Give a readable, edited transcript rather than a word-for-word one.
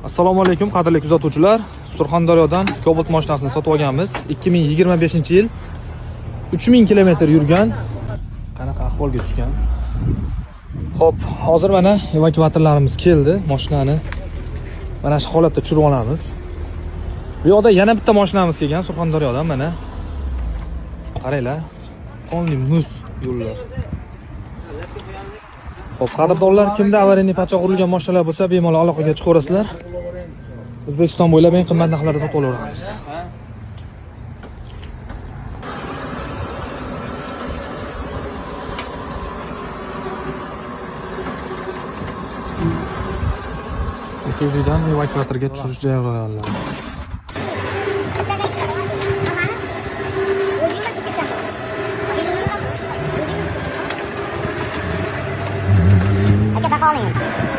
Assalomu alaykum, qadrli kuzatuvchilar. Surxondaryodan Cobalt mashinasini sotib olganmiz. 2025-yil, 3000 kilometr yurgan. Qanaqa ahvolga tushgan. Xo'p, hozir mana evakuatorlarimiz keldi. Mashinani mana shu holatda tushirib olamiz. Bu yoqda yana bitta mashinamiz kelgan Surxondaryodan mana. Qaranglar, qonli muz yo'llar. Xo'p, qadrdonlar, kimda аварийный pachoq urilgan mashinalar bo'lsa, bemalol aloqaga chiqaverasizlar. O'zbekiston bo'ylab eng qimmat narxlarda sotib olaveramiz. Isuzu'dan evakuatorga tushirish jarayonlari. Aka, baqa oling.